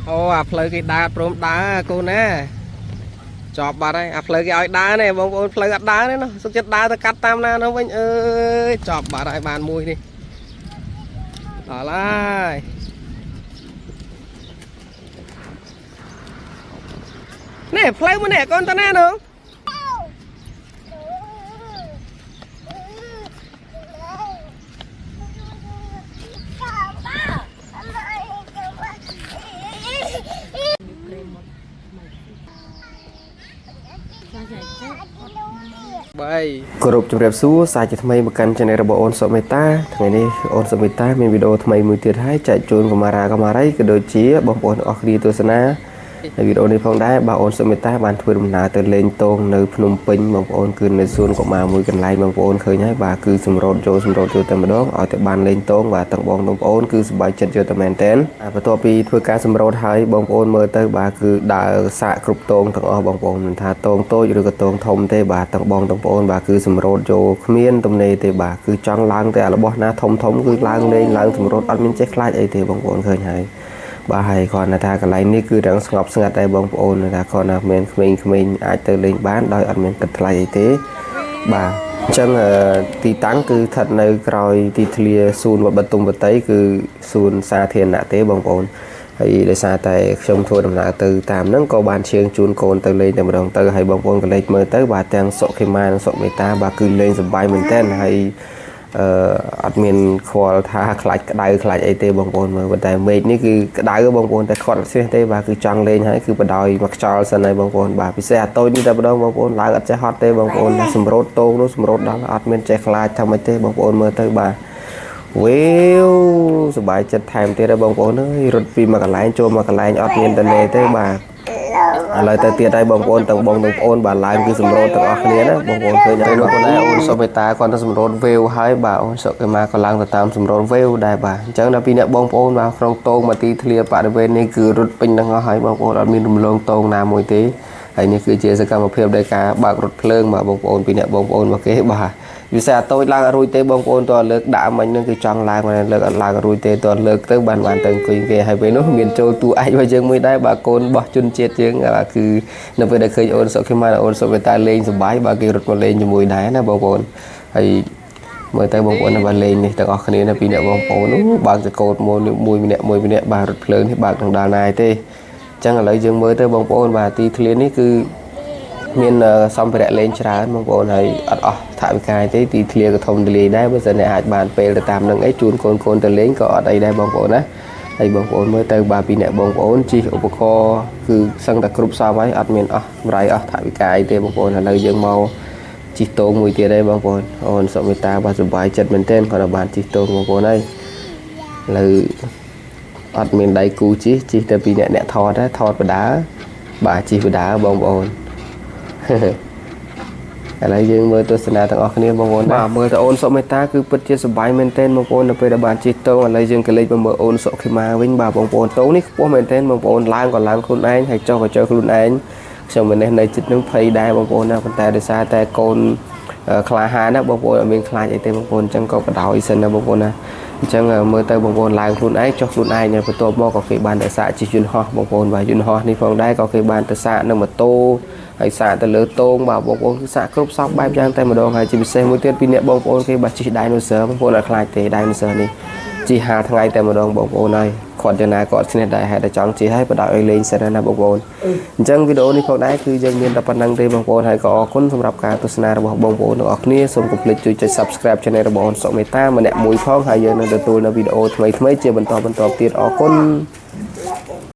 អូអាផ្លូវគេដើរអត់ព្រមដើរកូនណាជាប់បាត់ហើយអាផ្លូវគេឲ្យដើរនេះបងប្អូនផ្លូវអត់ដើរទេណោះសុខចិត្តដើរទៅកាត់តាមណានោះវិញអើយជាប់បាត់ហើយបានមួយនេះដល់ហើយនេះផ្លូវមួយនេះកូនតាណានោះ 3 គោរពជម្រាបសួរសាជាថ្មីមកកាន់ Channel របស់អូនសុមេតាថ្ងៃនេះអូនសុមេតាមានវីដេអូថ្មីមួយទៀតហើយចែកជូនកុមារាកុមារីក៏ដូចជាបងប្អូនទាំងអស់គ្នាទស្សនាហើយវីដេអូនេះផងដែរបាទអូនសុមេតាបានធ្វើដំណើរទៅលេងតងនៅភ្នំពេញបងប្អូនគឺនៅសួនកុមារមួយកន្លែងបងប្អូនឃើញហើយបាទគឺសម្រូតចូលសម្រូតចូលតែម្ដងឲ្យតែបានលេងតងបាទទាំងបងទាំងប្អូនគឺសប្បាយចិត្តយកតែមែនទែនបន្ទាប់ពីធ្វើការសម្រូតហើយបងប្អូនមើលទៅបាទគឺដើរសាកគ្រប់តងទាំងអស់បងប្អូនមិនថាតងតូចឬក៏តងធំទេបាទទាំងបងទាំងប្អូនបាទគឺសម្រូតចូលគ្មានទំនេរទេបាទគឺចង់ឡើងតែរបស់ណាធំធំគឺឡើងលេងឡើងសម្រូតអត់មានចេះខ្លាចអីទេបងប្អូនឃើញហើយបាទហើយគ្រាន់តែថាកន្លែងនេះគឺរាងស្ងប់ស្ងាត់ដែរបងប្អូនថាគ្រាន់តែមានក្មេងៗអាចទៅលេងបានដោយអត់មានគិតថ្លៃអីទេបាទអញ្ចឹងទីតាំងគឺស្ថិតនៅក្រោយទីធ្លាសួនវត្តបទុមវតីគឺសួនសាធារណៈទេបងប្អូនហើយដោយសារតែខ្ញុំធ្វើដំណើរទៅតាមហ្នឹងក៏បានឈៀងជូនកូនទៅលេងតែម្ដងទៅហើយបងប្អូនក៏លេចមើលទៅបាទទាំងសុខេមានិងសុមេតាបាទគឺលេងសប្បាយមែនទែនហើយអឺអត់មានខ្វល់ថាខ្លាចក្តៅខ្លាចអីទេបងប្អូនមើលប៉ុន្តែមេឃនេះគឺក្តៅបងប្អូនតែខត់អត់ស្ទះទេបាទគឺចង់លេងហើយគឺបដ ாய் មកខ្យល់សិនហើយបងប្អូនបាទពិសេសអាតូចនេះតែម្ដងបងប្អូនឡើងអត់ចេះហត់ទេបងប្អូនសម្រូតតោងនោះសម្រូតដល់អត់មានចេះខ្លាចថាម៉េចទេបងប្អូនមើលទៅបាទវេវសប្បាយចិត្តថែមទៀតហើយបងប្អូនអើយរត់ពីមួយកន្លែងចូលមួយកន្លែងអត់មានតនេទេបាទឥឡូវទៅទៀតហើយបងប្អូនទាំងបងទាំងប្អូនបាទឡើងគឺសម្រូតទាំងអស់គ្នាណាបងប្អូនឃើញហើយនោះដែរអូនសុមេតាគាត់ទៅសម្រូតវេវហើយបាទអូនសុកេមាក៏ឡើងទៅតាមសម្រូតវេវដែរបាទអញ្ចឹងដល់ពីអ្នកបងប្អូនបាទក្នុងតងមកទីធ្លាបរិវេណនេះគឺរត់ពេញទាំងអស់ហើយបងប្អូនអត់មានរំលងតងណាមួយទេហើយនេះគឺជាសកម្មភាពនៃការបើករថភ្លើងបាទបងប្អូនពីអ្នកបងប្អូនមកគេបាទវិសេសអាតូចឡើងអត់រួចទេបងប្អូនតើលើកដាក់មិញនឹងគឺចង់ឡើងមកលើកអត់ឡើងអត់រួចទេតើលើកទៅបានបានទៅអង្គុយគេហើយពេលនោះមានចូលតួឯករបស់យើងមួយដែរបាទកូនរបស់ជនជាតិយើងបាទគឺនៅពេលដែលឃើញអូនសុខេមាអូនសុខេតាលេងសប្បាយបាទគេរត់មកលេងជាមួយដែរណាបងប្អូនហើយមើលទៅបងប្អូនបាទលេងនេះទាំងអស់គ្នាណាពីអ្នកបងប្អូននោះបើកចកោតមួយមួយម្នាក់មួយម្នាក់បាទរថភ្លើងនេះបើកនឹងដល់ណាយទេអញ្ចឹងឥឡូវយើងមើលទៅបងប្អូនបាទទីធ្លានេះគឺមានសម្ភារៈលេងច្រើនបងប្អូនហើយអត់អស់ថវិកាទេទីធ្លាក៏ធំទូលាយដែរបើសិនអ្នកអាចបានពេលទៅតាមនឹងអីជូនកូនកូនទៅលេងក៏អត់អីដែរបងប្អូនណាហើយបងប្អូនមើលទៅបាទពីអ្នកបងប្អូនជិះឧបករណ៍គឺសឹងតែគ្រប់សពហើយអត់មានអស់កម្រៃអស់ថវិកាអីទេបងប្អូនឥឡូវយើងមកជិះតងមួយទៀតហើយបងប្អូនអូនសុមេតាបាទសប្បាយចិត្តមែនទែនគាត់បានជិះតងបងប្អូនហើយឥឡូវអត់មានដៃគូជិះជិះតែពីអ្នកអ្នកថតដែរថតបដាបាទជិះបដាបងប្អូនឥឡូវយើងមើលទស្សនាទាំងអស់គ្នាបងប្អូនបាទមើលទៅអូនសុមេតាគឺពិតជាសប្បាយមែនទែនបងប្អូននៅពេលដែលបានជិះតងឥឡូវយើងក៏លេចមកមើលអូនសុខេមាវិញបាទបងប្អូនតងនេះខ្ពស់មែនទែនបងប្អូនឡើងក៏ឡើងខ្លួនឯងហើយចុះក៏ចុះខ្លួនឯងខ្ញុំម្នេះនៅចិត្តនឹងភ័យដែរបងប្អូនណាប៉ុន្តែដោយសារតែកូនក្លាហានណាបងប្អូនអត់មានខ្លាចអីទេបងប្អូនអញ្ចឹងក៏បដ ாய் សិនណាបងប្អូនណាអញ្ចឹងមើលទៅបងប្អូនឡើងខ្លួនឯងចុះខ្លួនឯងហើយបន្ទាប់មកក៏គេបានទៅសាកជិះយន្តហោះបងប្អូនបាទយន្តហោះនេះផងដែរក៏គេបានទៅសាកនៅម៉ូតូហើយសាកទៅលើតងបាទបងប្អូនគឺសាកគ្រប់សពបែបយ៉ាងតែម្ដងហើយជាពិសេសមួយទៀតពីអ្នកបងប្អូនគេបាទជិះ Dinosaur បងប្អូនអត់ខ្លាចទេ Dinosaur នេះជិះ5ថ្ងៃតែម្ដងបងប្អូនហើយគាត់យ៉ាងណាក៏អត់ឈ្នះដែរហេតុតែចង់ជិះហើយបដ ாய் ឲ្យលេងសិនណាបងប្អូនអញ្ចឹងវីដេអូនេះផងដែរគឺយើងមានតែប៉ុណ្្នឹងទេបងប្អូនហើយក៏អរគុណសម្រាប់ការទស្សនារបស់បងប្អូនទាំងអស់គ្នាសូមកុំភ្លេចជួយចុច Subscribe Channel របស់អូនសុមេតាម្នាក់មួយផងហើយយើងនឹងទទួលនៅវីដេអូថ្មីៗជាបន្តបន្តទៀតអរគុណ។